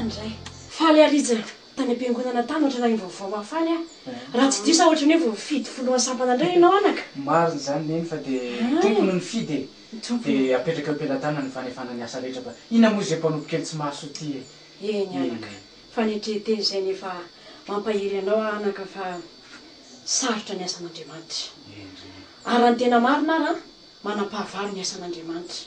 indray. Faly aho Rija, tany am-piangonana tany ohatran'ny naheno vaovao mahafaly aho. Raha tsy diso aho ohatran'ny hoe voafidy filohan'ny sampana indray ianao anaka. Marina izany Neny fa dia ny Tompo no nifidy e. Dia apetraka eo am-pelatanana ny fanefana ny asa rehetra fa inona moa izay mpanompo kely tsy mahasoa ity e. Eny anaka, fanetren-tena izay nefa mampahery anao aho anaka fa sarotra ny asan'Andriamanitra. Ary raha ny tena marina ara an, manam-pahavalo ny asan'Andriamanitra.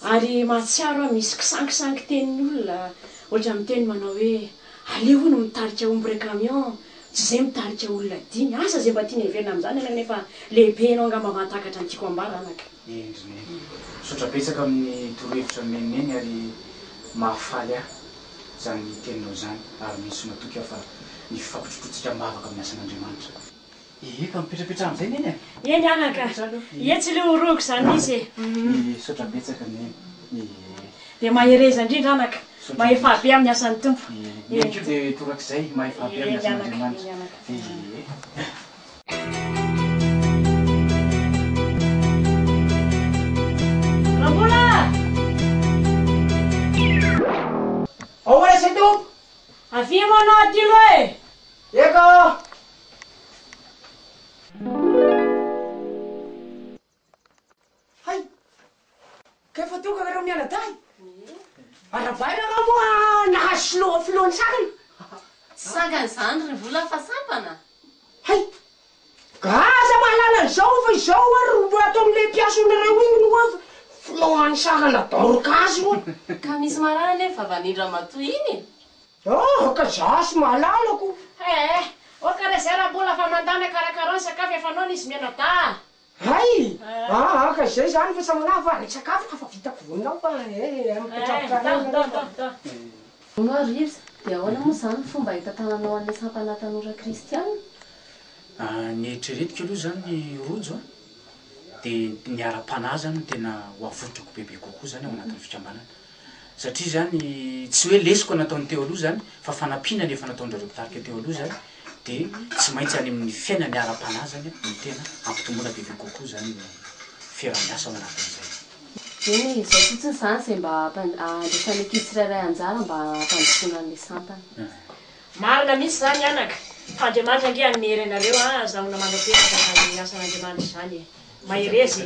Ary mahatsiaro aho misy kisangisangy tenin'ny olona ohatra miteny manao hoe aleo hono mitarika omby iray camion tsy izay mitarika olona dimy. Asa izay mba tiany heverina amin'izany ianao nefa lehibe ianao angamba mahatakatra ny tiako ambara anaka. Hendry Neny. Misaotra betsaka amin'ny torohevitra nomen'i Neny ary mahafaly ahy izany teninao izany ary mino sy matoky aho fa ny fifampitrotroantsika am-bavaka amin'ny asan'Andriamanitra. Ee ka mipetrapetraha amin'izay Neny a! Eny anaka, ie tsy leo orohiko izany izy e! Ee misaotra betsaka Neny ee. Dia mahereza indrindra anaka, mahefà be amin'ny asan'ny Tompo. Ee, Neny koa dia torak'izay, mahefà be amin'ny asan'Andriamanitra. Ee. Rambola! Ahoana se Tompo? Avia moa anao aty aloha e! Eka! Hay! Ka efa tonga nareo mianadahy? Arahabaina angaha moa nahazo filoha filohan'ny sakana? Tsy sakana izany ry Mbola fa sampana. Hay! Ka aza mahalala an'izao fa izao ary ro mbola ataon'ilay mpiasonareo iny no hoe filohan'ny sakana Dorcas hono. Ka misy marary anie ny vavan'indramatoa iny e! Oh ka za sy mahalala ko. Eh! Ok re zay Rambola fa mandana karakarao ny sakafo efa noana izy mianadahy. Hay! Aa ka zay zany fa sa manahy fa ny sakafo efa vitako vonona ao fa eh eh mipetrapetraha eo nareo fa. Hono ary Riza, dia ahoana moa izany ny fomba hitantananao an'ilay sampana tanora kristiana? Ny eritreretiko aloha izany Rojo a, dia ny ara-panahy izany no tena ho avotrako bebe kokoa izany ao anatin'ny fikambanana. Satria izany tsy hoe lesoka nataony teo aloha izany fa fanampiana ny efa nataon-dRareo mpitarika teo aloha izany dia tsy maintsy any amin'ny fiainany ara-panahy izany no tena hampitomboana bebe kokoa izany ny fiaraha-miasa ao anatin'izay. Eny e, izao fotsiny izany izay mba handraisan'ny ankizy tsirairay anjara mba hampandrosoana an'ilay sampana. Marina mihitsy izany anaka, fa Andriamanitra ange hanome hery anareo an, azahoana mananteraka izany asan'Andriamanitra izany e. Mahereza e.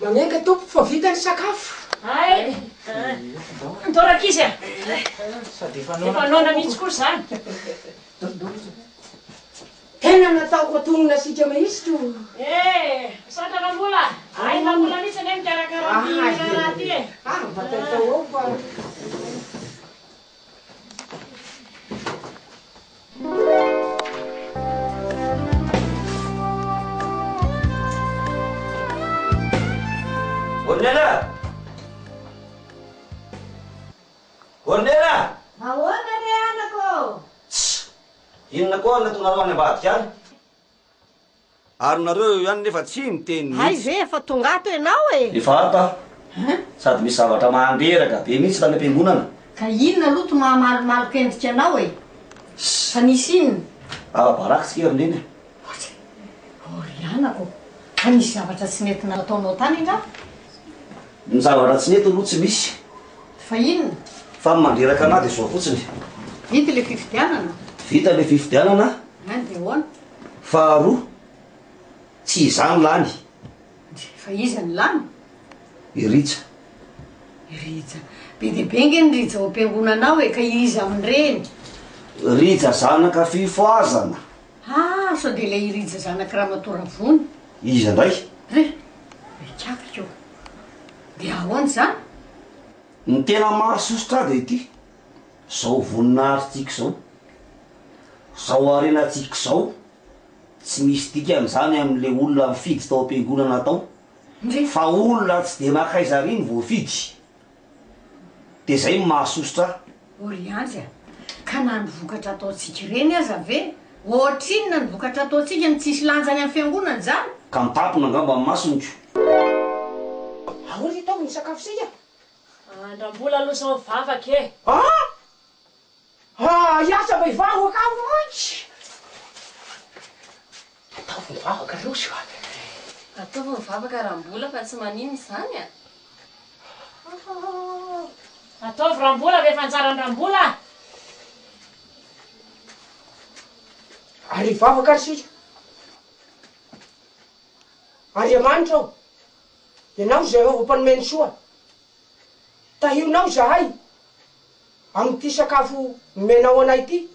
Magnenga tompoko fa vita ny sakafo. Hay! Ndao rankizy a! Efa noana mihitsy koa izany. Tena nataoko antonona asika mihitsy to. Eh! Misaotra Rambola! Hay Rambola mihitsy anie mikarakara an'ity raharaha ity e! Ah, mba taitao ao fa. Ornella! Ornella! Ahoana re anako ô? Tss! Inona koa no nataonareo any ambadika any? Ary nareo ihany nefa tsy miteny Hay mihitsy. ve efa tonga ato ianao e? Efa ato aho. Sady misy zavatra mandreraka be mihitsy tany am-piangonana. Ka inona aloha to mahamalomaloka endrika anao e? Fa nisy inona? Ara-baraka tsika ry Neny a. Ohatry! Oh ry anako ô! Fa nisy zavatra tsy nety nataonao tany angaha? Ny zavatra tsy nety aloha tsy misy. Fa inona? Fa ny mandreraka anah dia izao fotsiny. Vita ilay fifidianana? Vita ilay fifidianana. An, dia ahoana? Faharoa, tsy izaho no lany. Fa iza no lany? I Rija. I Rija. Be dia be nge ny Rija ao am-piangonana ao e, ka iza amin'ireny? Rija zanaka fifohazana. Ah, sao dia ilay i Rija zanak'i Ramatoa Ravony? Iza indray? Re, ry ô. Dia ahoana izany? Ny tena mahasosotra ahy dia ity, izao voninahitritsika izao. Zao harenantsika zao, tsy misy dikany zany amin'le olona nifidy tao am-piangonana tao, fa olona tsy de mankaiza ary no voafidy, de zay no mahasosotra ahy. O ry Andry a! Ka na ny vokatra ataontsika ireny aza ve, ohatrinona ny vokatra ataontsika no tsisy lanjany amin'ny fiangonana izany? Ka mitapona angamba ny masony ko. Ahoana ry Taomy ny sakafosika? Andrambola aloha zao mivavaka e! Ah! Ah, hiasa vehivavy akao mantsy. Ataovy mivavaka roso a. Ataovy mivavaka Rambola fa tsy maninona izany a. Ataovy Rambola fa efa anjaran'i Rambola a! Ary hivavaka ary isika. Andriamanitra ô, Ianao izay ho mpanome ny soa, tahionao izahay amin'ity sakafo nomenao anay ity.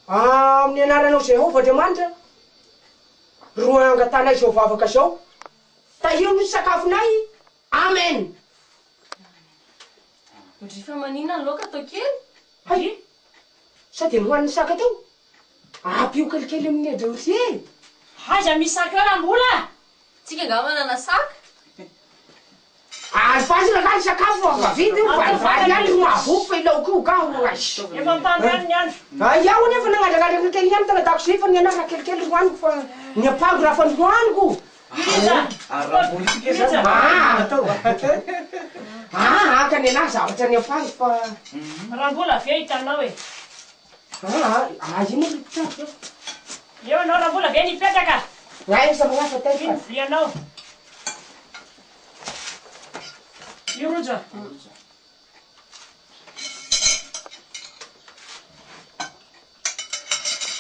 Amin'ny anaranao Jehovah Andriamanitra ro angatanay izao vavaka izao. Tahio ny sakafonay. Amen. Ndry fa maninona ny laoka atao kely? Hay! Sao dia nohanin'ny saka teo? Ampio kelikely amin'ny adrory e! Aiza misy saka eo Rambola a! Tsika angaha manana saka? Alifasy rangahy ny sakafo fa vita io, varivary ihany ro mahavoky fa ilao koa ka ho aish. Efa mitandro ihany ny andro. Iaho anefa nagnandrangandrana kely ihany tany an-dakozia fa ny anahy raha kelikely ro haniko fa ny ampango raha fa nohaniko. Rija! Ary raha politika zany mba inona no atao? Aa ka ny anahy zavatra ny ampango fa. Rambola ve hitanao e? Aa aa ino ry mpitsabo eo? Eo ianao Rambola ve nipetraka? Aiza moa fa taiza? Ino vianao? Io Rojo a.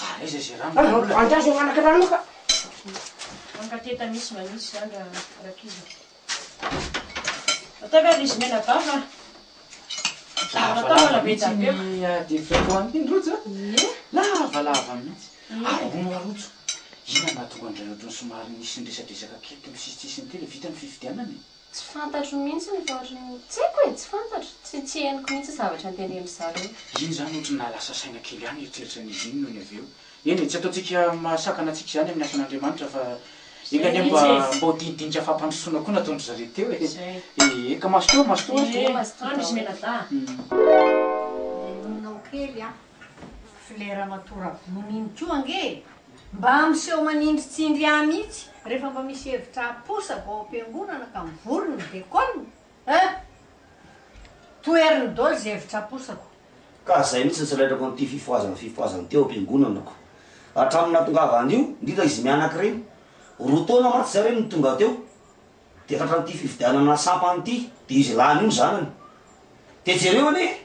Ary aiza izay rano Rambola? Andraso manaka rano ka. Mankateta misy manisy zany raha rankizy. Ataovy ary izy mianadahy fa. Lavalava mihitsy ny ady hevitra androany iny Rojo a! Lavalava mihitsy. Ary hono hoa Rojo, inona no nahatonga an-dry ohatran'ny somary nisy niresadresaka kely teo amin'ny sisitsisiny teo ilay vita ny fifidianana e? Tsy fantatro mihitsy fa ohatran'ny, tsy haiko e, tsy fantatro, tsy tsy henoko mihitsy zavatra notenenin-dry zareo. Iny izany ohatran'ny nahalasa saina kely ihany eritreritra an'izy iny nony avy eo. Eny e, tsy ataontsika mahasakana antsika izany amin'ny asan'Andriamanitra fa enga anie mba mba ho dinidinika fampandrosoana koa nataon-dry zareo teo e. Ee, ka mazotoa, mazotoa ary. Ee, mazotoa izy mianadahy. Nenonao kely an! F'ilay ramatoa Ravony iny koa ange e! Mba miseho manindritsindry ahy mihitsy rehefa mba misy hevitra aposako ao am-piangonana ka mivory ny dekona eh! Toheriny daholo izay hevitra aposako. Ka zay mihitsy no tsy laitrako an'ity fifohazana fifohazana ity ao am-piangonana ko. Hatramin'ny nahatongavany io, indrindra izy mianaka ireny, roa taona mantsy zareo no tonga teo, dia tratran'ity fifidianana sampana ity, dia izy lany io ny zanany. Dia jereo anie e!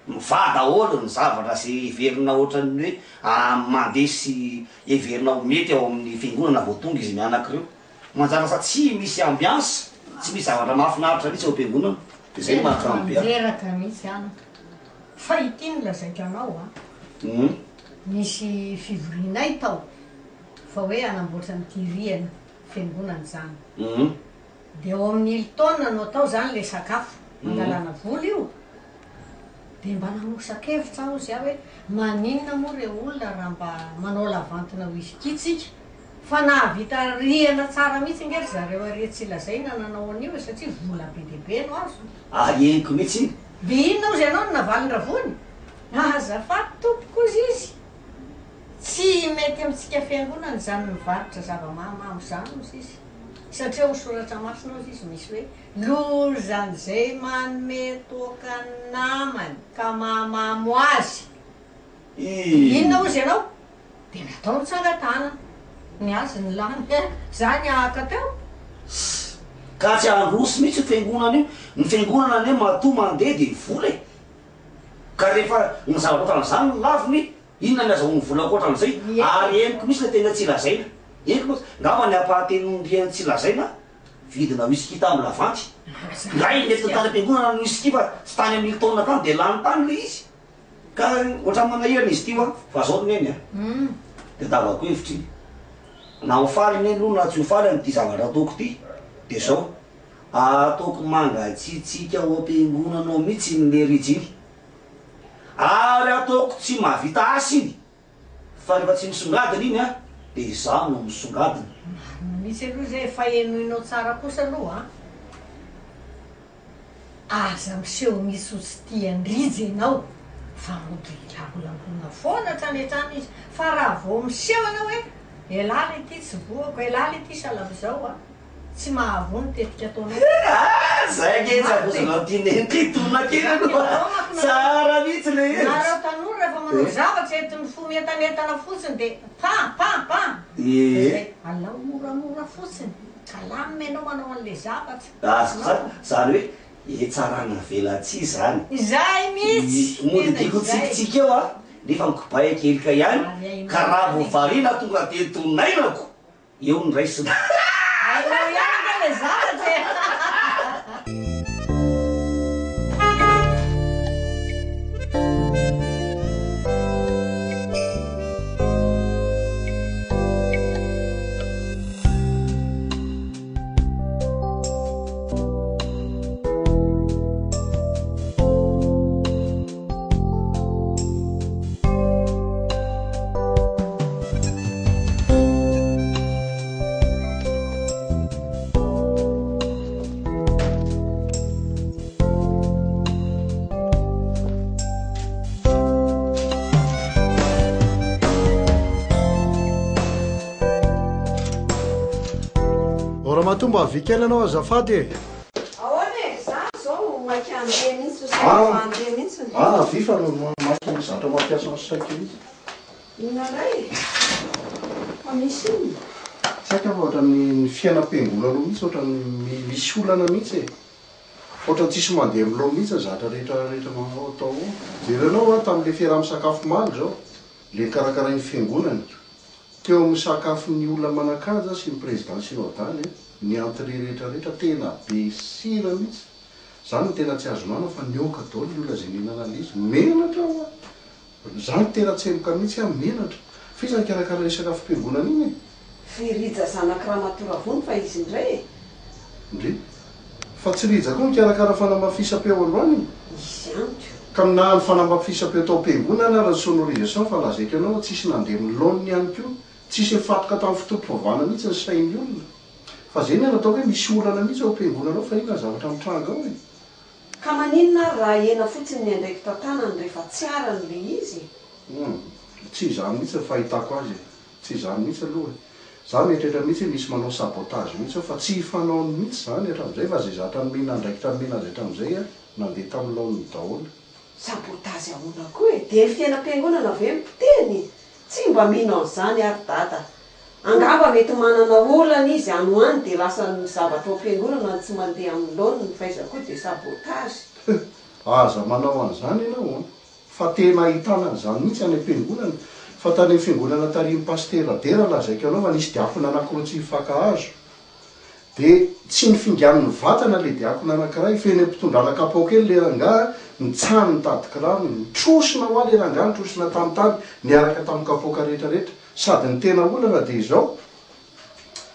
Mivaha daholo ny zavatra izay heverina ohatran'ny hoe mandeha sy heverina ho mety ao amin'ny fiangonana vao tonga izy mianaka ireo. Manjary lasa tsy misy ambiance, tsy misy zavatra mahafinaritra mihitsy ao am-piangonana. Dia izay no mahakamo be ahy. Mandreraka mihitsy anaka. Fa ity no lazaiko anao a. Nisy fivorianay tao fa hoe hanamboatra an'ity rihana fiangonana izany. Dia ao amin'ny Hilton no atao izany ilay sakafo, angalana vola io. Dia mba namosa-kevitra aho hozy aho hoe maninona moa re olona raha mba manao lavantina whisky tsika? Fa nahavita rihana tsara mihitsy ange ry zareo ary tsy lazaina nanao an'io e satria vola be dia be no azony. Ary henoko mihitsy iny. Dia inona hozy ianao no navalin-dRavony? Azafady tompoko hozy izy, tsy mety amintsika fiangonana izany mivarotra zava-mahamamo izany hozy izy. Satria ao soratra masina hozy izy misy hoe lozan'izay manome toaka ny namany ka mahamamo azy. Inona hozy ianao? Dia natao ny tsangan-tanana. Ny azy ny lany. Za nihahaka teo. Ss. Ka tsy handroso mihitsy io fiangonana io. Ny fiangonana anie matoa mandeha dia vola e. Ka rehefa ny zavatra ohatran'izany no laviny, inona ny azahoany vola ankoatran'izay? Ary henoko mihitsy ilay tena tsy lazaina. Henoko mantsy, ngamba ny ampahatelon'ireny tsy lazaina, vidina whisky tamin'ny lavanty. Ndray nentiny tany am-piangonana ny whisky fa tsy tany amin'ny Hilton tany dia lany tany ilay izy. Ka ohatran'ny manahirana izy ity hoa, fa zao ry neny a, tadiavako hevitra iny, na ho faly neny aloha na tsy ho faly amin'ity zavatra ataoko ity, de zao, ataoko mangatsiatsiaka ao am-piangonana ao mihitsy iny Lerija iny, ary ataoko tsy mahavita asa iny, fa rehefa tsy misongadina iny an, de izaho no misongadina. Marina mihitsy aloha izay e, fa henoinao tsara kosa aloha an. Aza miseho misy ho tsy tia an-dRija ianao fa mody hilangolangoana foana hatrany hatrany izy fa raha vao miseho ianao hoe elah le ty tsy voako, elah le ty sahala amin'izao a, tsy mahavoa ny tetika ataonao. Ah! Zay ange tsy avozona an'ity neny ty tonona kely aloha. Tsara mihitsy le hevitra. Nareo tanora rehefa manao zavatra entin'ny fo mientanentana fotsiny dia pa pa pa. Ee. Alao moramora fotsiny, calme ianao manao an'le zavatra. Azoko tsara, zany hoe. Hetsarana velatsihy izany. Izay mihitsy! Mody Tena tiako izay. tsikitsiky eo a, nefa mikobay ankelika ihany, Ary ka hainao raha ihany vao e. variana tonga dia donainako eo ny raisina. Hainao ihany ange ilay zavatra e! O ramatoa mba avia kely ianao azafady e! Ahoana e? Za zao maika handeha mihitsy fa saika efa handeha mihitsy. Ah avia fa maika zatra mampiasa ny saiko mihitsy. Inona indray e? Fa misy inona? Tsy haiko fa ohatran'ny ny fiainam-piangonana mihitsy ohatran'ny misy olana mihitsy e! Ohatran'ny tsisy mandeha amin'ny laoniny mihitsy ny zavatra rehetra rehetra manao atao ao. Jerenao hoa tamin'ilay fiaraha-misakafo omaly izao, ilay nikarakarain'ny fiangonana. Teo amin'ny sakafon'ny olona manan-kaja sy ny président synodaly, ny entrée rehetra rehetra tena be sira mihitsy. Zany no tena tsy azo inoana fa nihoaka daholo ny olona izay nihinana an'ilay izy. Menatra aho a! Zany tena tsemboka mihitsy aho, menatra. Fa iza nikarakara ilay sakafom-piangonana iny e? Ve Rija zanak'i Ramatoa Ravony fa izy indray e? Ndry. Fa tsy Rija koa nikarakara fanamafisam-peo androany e? Izy ihany ko. Ka na ny fanamafisam-peo tao am-piangonana ary ny sonorisation fa lazaiko anao tsisy nandeha amin'ny laoniny ihany koa. Tsisy nifantoka tamin'ny fotoam-pivavahana mihitsy ny sain'ny olona. Fa zay ny anataoko hoe misy olana mihitsy ao am-piangonana ao fa inona ny zavatra mitranga ao e? Ka maninona ary raha ahena fotsiny ny andraikitra tanany rehefa tsy arany le izy e? Humm. Tsy izany mihitsy ny fahitako azy e. Tsy izany mihitsy aloha e. Za mieritreritra mihitsy hoe misy manao sabotage mihitsy ao fa tsy fanaony mihitsy izany hatramin'izay fa izay zatra nomena andraikitra nomena azy hatramin'izay a nandeha tamin'ny laoniny daholo. Sabotage ahoana koa e? Dia ny fiainam-piangonana ve no potehiny? Tsy mba mino an'izany aho ry dada. Angamba mety manana olana izy any ho any dia lasa ny zavatra ao am-piangonana no tsy mandeha amin'ny laoniny fa iza koa dia sabotage. Aza manao an'izany ianao an! Fa tena ahitana an'izany mihitsy any am-piangonana. Fa tany amin'ny fiangonana tarihin'i Pasitera Dera lazaiko anao fa nisy diakona anankiroa tsy nifankahazo. Dia tsy nifinganin'ny vatana ilay diakona anankiray, fa eny am-pitondrana kapoaka eny ilay rangahy nitsahany nitady kirarony. Nitrosona ho ahy ilay rangahy, nitrosona tamin'ny tany niaraka tamin'ny kapoaka rehetra rehetra. Sady ny tena olana dia izao,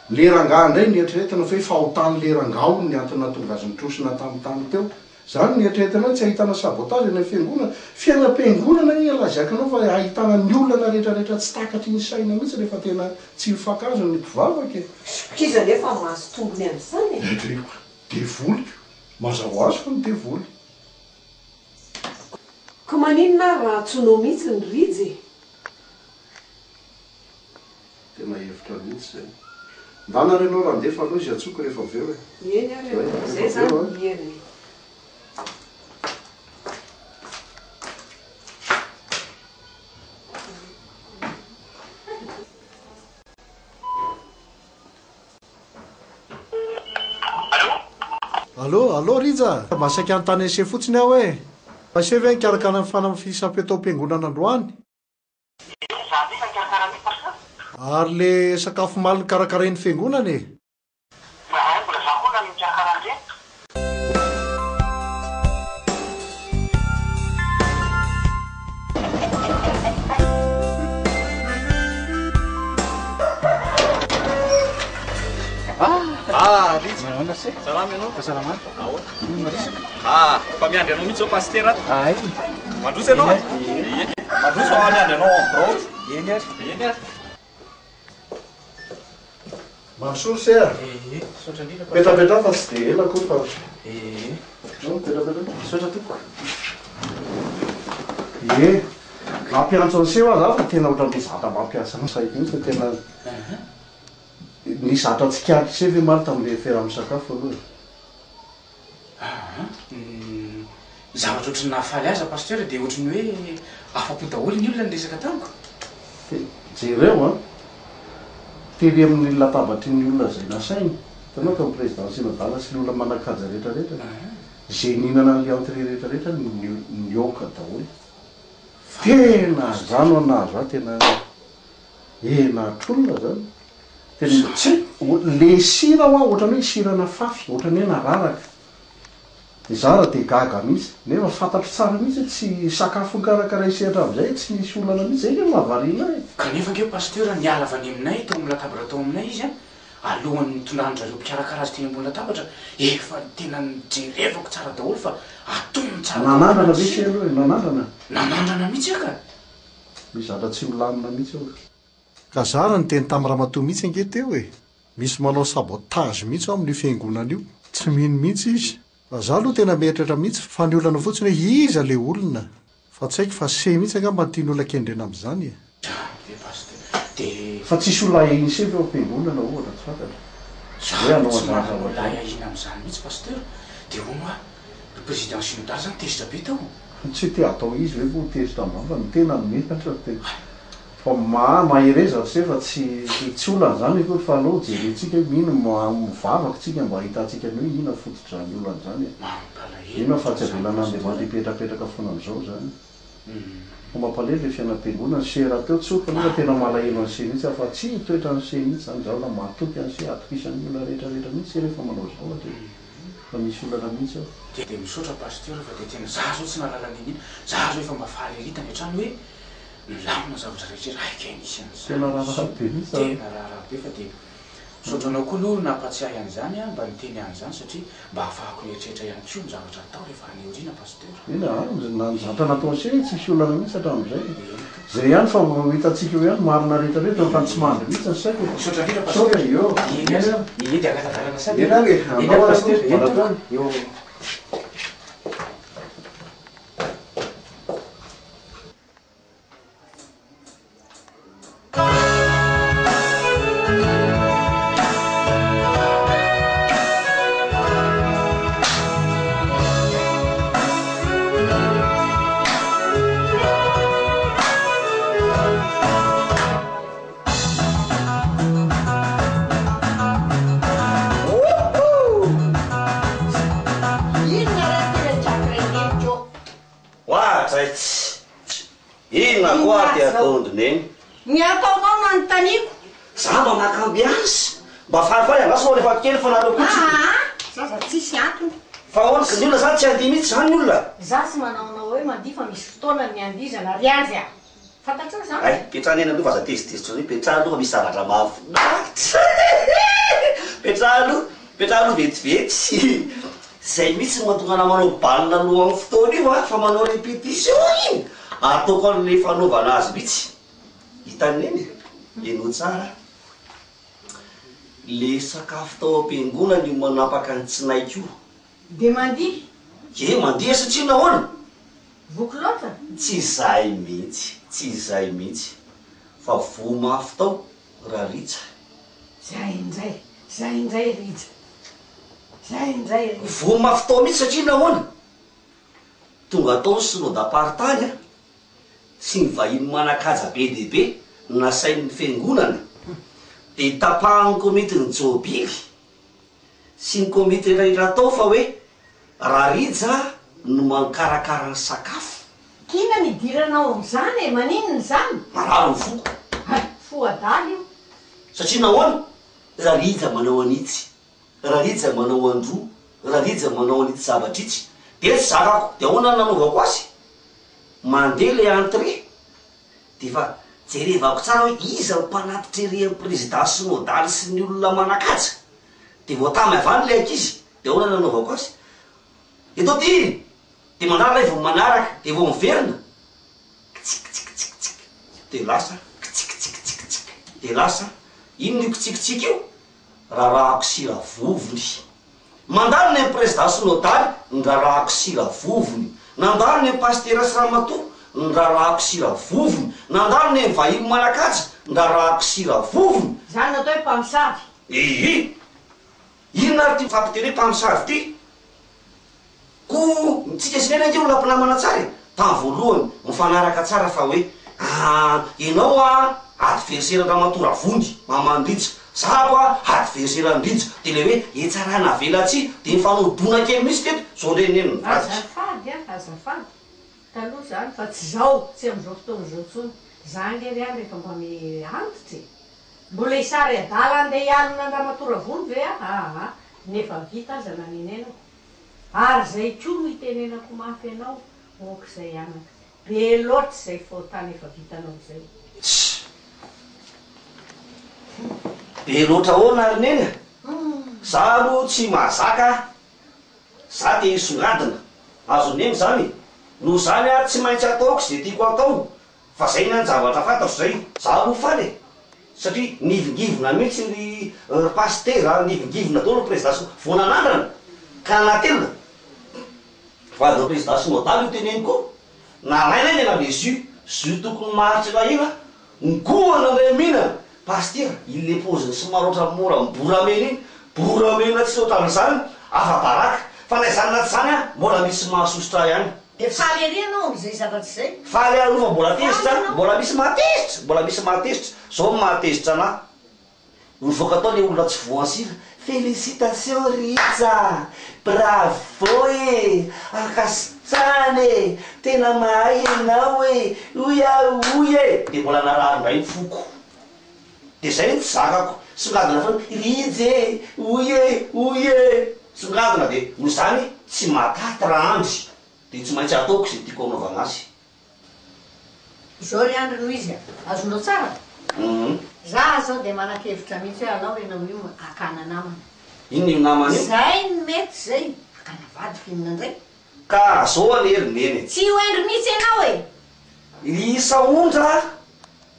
ilay rangahy indray nieritreretina fa hoe fahotan'ilay rangahy hono ny antony nahatonga azy nitrosona tamin'ny tany teo. Zany ny eritreretinao tsy ahitana sabotage any am-fiangonana? Fiainam-piangonana anie lazaiko anao fa ahitana ny olana rehetra rehetra tsy takatry ny saina mihitsy rehefa tena tsy mifankahazo ny mpivavaka e! Iza anefa no mahazo tombony amin'izany e? Edriko, devoly ko! Mazava ho azy fa ny devoly. Ko maninona ary raha antsoinao mihitsy ny Rija e? Tena hevitra mihitsy izay. Ndana ary ianao raha andefa aloha izy antsoiko rehefa avy eo e. Eny ary Zay, e, rehefa zay avy zany eo an. miherina e. Allô, allô Rija, mba saika hanontany an'ise fotsiny aho hoe, fa ise ve nikarakara ny fanamafisam-peo tao am-piangonana androany? Ary le sakafo omaly nokarakarain'ny fiangonana e? Ah, Rija. Manahoana se? Salama ianao? Fahasalamana. Ahoana? Inona resaka? Ah, fa miandry anao mihitsy zao pasitera ato. Ay. Mandroso ianao? Ie. Mandroso aho miandry anao ao amin'ny birao. Eny ary. Eny ary. Mandrosoa se a! Ee, misaotra indrindra pasitera. Petrapetraho fa tsy dia ela akory fa. Ee. No, petrapetraho. Misaotra tompoko. Ie. Nampiantso an'i Seho aho za fa tena ohatran'ilay zatra mampiasa ny saiko mihitsy no tena. Nisy zatra tsikaritr'i Se ve omaly tamin'ilay fiaraha-misakafo aloha e? Aa ny zavatra ohatry ny nahafaly ahy za pasteur dia ohatry ny hoe afa-po daholo ny olona niresaka tamiko. Dia jereo an! Tery amin'ny latabatry ny olona izay nasainy, hitanao ka ny président synodal sy ny olona manan-kaja rehetra rehetra. Ze nihinana an'le entrée rehetra rehetra nioka daholo. Tena zany ho'a nahazo ahy tena henatr'olona zany. Tena tsy haiko, le sira ho'a ohatran'ny hoe sira nafafy, ohatran'ny hoe nararaka. De za raha de gaga mihitsy, nefa fantatro tsara mihitsy hoe tsy sakafo nokarakarain'i se hatramin'izay, tsy nisy olana mihitsy, zay nge no mahavariana ahy e. Kanefa ange Pasteur niala avy any aminay tao amin'ny latabatra tao aminay izy an, Alohan'ny nitondran-dry zareo mpikarakara azy teny ambony latabatra, efa tena nojerevako tsara daholo fa atonony tsara daholo Nanandrana ny ve se sira. aloha e? Nanandrana? Nanandrana mihitsy aho ka! Misy zavatra tsy milamina mihitsy ao. Ka zara niteny tamin'i ramatoa mihitsy ange teo e! Misy manao sabotage mihitsy ao amin'io fiangonana io. Tsy mino mihitsy izy. Fa za aloha tena mieritreritra mihitsy fa ny olana fotsiny hoe iza le olona? Fa tsy haiko fa se mihitsy angamba no tian'olona kendrena amin'izany e. Zany ve pasteur de. Fa tsisy olona ahiany se ve ao am-piangonana ohatra tsy fantatra? Za Hoe hanao tsy an'izany manana zavatra olona izany. ahiahiana amin'izany mihitsy pasteur de hono hoa ry président synodal zany tezitra be tao. Tsy te hatao izy ve moa tezitra amin'izany fa ny tena menatra dia. Fa ma mahereza ry se fa tsy tsy olana izany akory fa aleo jerentsika hoe mino ma mivavaka tsika mba ahitantsika ny hoe inona fototr'izany olana izany e. Mampalahelo Mino aho fa tsy ohatran'izany avelan'Andriamanitra pasteur. hipetrapetraka foana amin'izao izany. Fa mampalahelo ilay fiainam-piangonana. Se rahateo tsoriko aloha fa tena malahelo an'i se mihitsy aho fa tsy toetran'i se mihitsy izany. Izaho aloha matoky an'i se, atokisan'ny olona rehetra rehetra mihitsy se rehefa manao zavatra e. Fa misy olana mihitsy ao. Dia misaotra pasteur fa dia tena za zao tsy nahalala n'inon'inona, za zao efa mba faly ery tany an-trano hoe Milamina ny zavatra rehetra e, raika e nisy an'izany Tena raharaha be mihitsy zany. Tena raharaha be fa dia misaotra anao koa aloha nampatsiahy an'izany an, mba niteny an'izany satria mba ahafahako mieritreritra ihany koa ny zavatra atao rehefa any aoriana Pasteur. Eny a, na ny zavatra nataon'i se tsisy olana mihitsy hatramin'izay. Zay ihany fa ho hitantsika eo ihany marina rehetra rehetra fa ny tsy mandry mihitsy ny saiko e. Misaotra indrindra Pasteur. Misaotra e, eo. Eny Eny ary, ary. eny dia angata-dalana sady Eny ary e, Eny ary andao ary Pasteur, aloha, eny tompoko. mandra-pihaona. Eo. Inona re ty le trakreniko? Oadray tsy! Inona koa ary ty ataon-dry neny? Ny ataonao no anontaniako. Za mba maka ambiance, mba falifaly angaha sao alefa kely fa nareo koa tsy. Aa! Zaza tsisy antony. Fa ahoana ka ny olona zany tsy handihy mihitsy zany ny olona? Za tsy manao anao hoe mandihy fa misy fotoana ny handihizana ry Andry a! Fantatrao izany? Hay, petraha neny aloha fa aza tezitezitra eo, petraha aloha fa misy zavatra mahafinaritra Petraha aloha, petraha aloha vetivety Zay mihitsy no mahatonga anah manao bal aloha amin'ny fotoana io an, fa manao répétition iny, ataoko an'le fanaovana azy mihitsy. Hitan'i neny e? Henoy tsara Le sakafo tao am-piangonana io manapaka ny tsinaiko io. Dia mandihy? Ie, mandihy satria nahoana? Voky loatra? Tsy izay mihitsy, tsy izay mihitsy, fa voa mafy tao Rarija. Zay indray, zay indray Rija, zay indray Rija. Voa mafy tao mihitsy satria nahoana? Tonga tao ny synodam-paritany an, sy ny vahiny manan-kaja be dia be nasain'ny fiangonana, dia tapahan'ny komitin'ny jobily sy ny komity rehetra tao fa hoe Rarija no mankarakara ny sakafo. K'inona ny idiranao amin'izany e? Maninona izany? Marary ny foko. Hay, fo adala io. Satria nahoana? Rarija manao an'itsy, Rarija manao androa, Rarija manao an'itsy zavatra itsy. Dia tsy zakako. Dia ahoana no nanaovako azy? Mandeha ilay entrée, dia efa jerevako tsara hoe iza no mpanatitra ery amin'ny président synodal sy ny olona manan-kaja. Dia voatamy avy any ilay ankizy. Dia ahoana no nanaovako azy? Eto aty! Dia manala ilay vao manaraka, dia vao miverina, kitsikitsikitsikitsiky, dia lasa, kitsikitsikitsikitsiky, dia lasa. Inona io kitsikitsiky io? Rarahako sira vovony. Mandalo ny an'i Prezida Synodaly, ny rarahako sira vovony. Nandalo ny an'i Pasitera sy Ramatoa, ny rarahako sira vovony. Nandalo ny an'i Vahiny Manakaja, ny rarahako sira vovony. Izany no atao hoe mpamosavy. Ihi! Inona ary ity mifampiteny hoe mpamosavy ity? Koa ny tsika sy neny ange olona mpinamana tsara e! Tamin'ny voalohany mifanaraka tsara fa hoe aa ianao a adversaire-ndRamatoa Ravony, maman Rija, Za aloha adversaire an'i Rija de le hoe etsarana avelatsihy de nifanodona kely mihitsy teto, zao ndray neny nivadika. Azafady a, azafady. Taloha izany fa tsy zao, tsy amin'izao fotoana izao intsony. Za ange ry andry efa mba mi antitra e. Mbola hisary adala handeha hialona an-dRamatoa Ravony ve aho? Aa, ny efa vita aza nanenenako. Ary izay koa no itenenako mafy anao, ok izay anaka. Be loatra izay fahotana efa vitanao izay. Tssy. Be loatra ahoana ry Neny a? Za aloha tsy mahazaka a! Za te hisongadina. Azon'i Neny izany e! Noho izany aho tsy maintsy ataoko izay tiako atao fa zay ny ahy ny zavatra fantatro zay. Za aloha faly e! Satria nivingivina mihitsy ry ry pasitera a, nivingivina daholo ny prezida sy vao nanandrana ka nanatelina. Vadin'ny prezida synodal io teneniko io. Nalaina aingana le jus, jus tokony maharitra elaela, Ngohana ndray mihinana! Pasitera, iny le paoziny somary ohatran'ny mora miboramena iny, boramena tsy ohatran'izany, afa-baraka. Fa na izany na tsy izany an, mbola misy mahasosotra ahy ihany. Dia faly ery ianao amin'izay zavatra izay? Faly aho aloha fa mbola Faly tezitra, ianao? mbola misy mahatezitra, mbola misy mahatezitra. Izao ny mahatezitra anah. Nivoaka tao le olona tsy voasira, Félicitations Rija a! Bravo e! Ankasitrahana e! Tena mahay ianao e! Hoy aho hoy e! Dia mbola narary indray ny foko. Dia izay no tsy zakako. Songadina foana, Rija e! Hoy e! Hoy e! Songadina dia noho izany tsy mataty Rahandry dia tsy maintsy ataoko izay tiako hanaovana azy. Zao ry Andry no izy a! Azonao tsara? Za zao dia manan-kevitra mihitsy hoe alao ianao io hakana namana. Inona io namana io? Zay no mety zay! Hakana vady f'inona ndray? Ka zao anie ry Neny e! Tsy ho hendry mihitsy ianao e! I Sahondra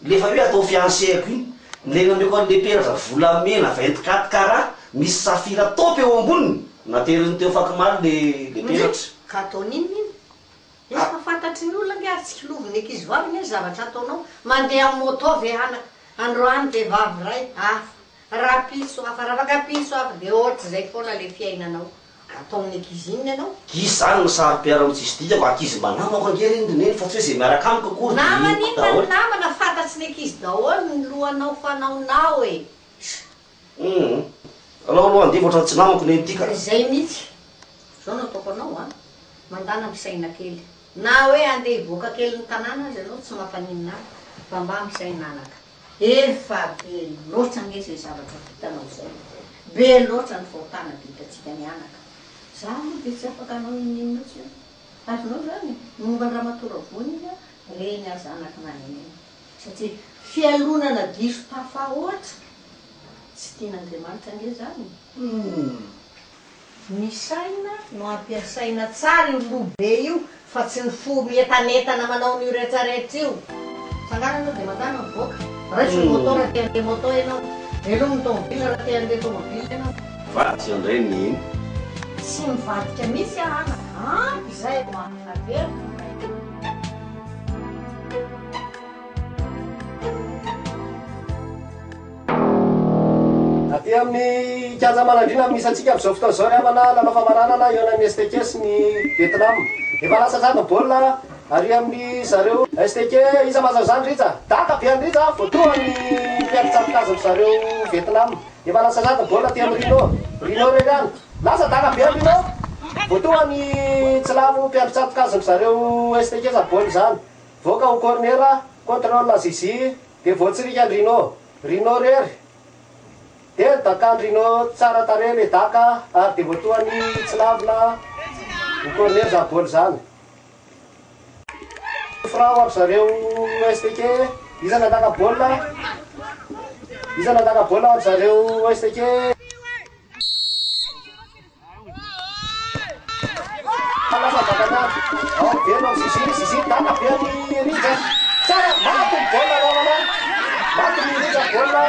le efa hoe atao fiancé-ko iny, le nameko an'le peratra volamena 24 carats misy safira top eo amboniny, nateriny teo afakomaly le le Ndry! peratra. Ka ataony inona iny? Efa fantatry ny olona ange ary tsikilovin'ny ankizy vavy anie ny zavatra ataonao. Mandeha amin'ny moto ve anaka? Androany vehivavy iray hafa, rahampitso hafa, rafakampitso hafa, dia ohatr'izay foana ilay fiainanao. Ataon'ny ankizy inona ianao? Ankizy izany no saro-piaro amin'ny tsisy dikako, ankizy mba namako ange ireny ry neny fa tsy hoe izay miaraka amiko akory dia Namana henoko inona daholo. ny namana, fantatry ny ankizy daholo ny lohanao fanaonao e! Humm. Alao aloha andevo ohatran'ny tsy namako neny ty ka. Izay mihitsy. Zao no ataoko anao an. Mandàna misaina kely. Na hoe andeha hivoaka kely ny tanàna aza ianao tsy mampaninona ahy fa mba misaina anaka. Efa be loatra ange izay zavatra vitanao izay e. Be loatra ny fahotana vitantsika mianaka. Za aloha dia tsy afaka hanao n'inon'inona mihitsy an. Azonao izany e. Ny momba an'i Ramatoa Ravony iny an, reny aho zanako nanenenana. Satria fialonana diso tafahoatra tsy tian'Andriamanitra ange izany e. Ny saina no ampiasaina tsara io loha be io fa tsy ny fo mientanentana manao an'io retraretra io. Tsangana aloha dia mandana mivoaka. Raiso ny moto raha te handeha moto ianao. Velomy ny tomobile raha te handeha tomobile ianao. Vadika indray ny. Tsy mivadika mihitsy aho anaka. Ampy izay vao averiko indray. Aty amin'ny kianja Manandriana no misy antsika amin'izao fotoana izao ry havana, lalao famaranana eo anan'ny STK sy ny Vietnam. Efa lasa sahady ny baolina ary amin'ny zareo STK, iza mahazo an'izany Rija? Daka be an'i Rija, voatohan'ny mpiandry tsato-kazon-dry zareo Vietnam. Efa lasa sahady ny baolina aty amin'i Rino, Rino irery ihany. Lasa daka be an'i Rino, voatohan'ny Tsilavo mpiandry tsato-kazon-dry zareo STK izany baolina izany. Voaka ho corner, contrôle Zizi, dia voatsirika an'i Rino. Rino rery. Dia ny dakan Rino tsara tarehy le daka ary dia voatohany tsy lavina ho corner zany baolina zany. Franc ho an-dry zareo STK. Iza nandaka baolina? Iza nandaka baolina ho an-dry zareo STK? Lasa dakana ao velona amin'i Zizi, Zizi daka be an'i Rija. Tsara, maty ny baolina namana. Maty ny Rija baolina.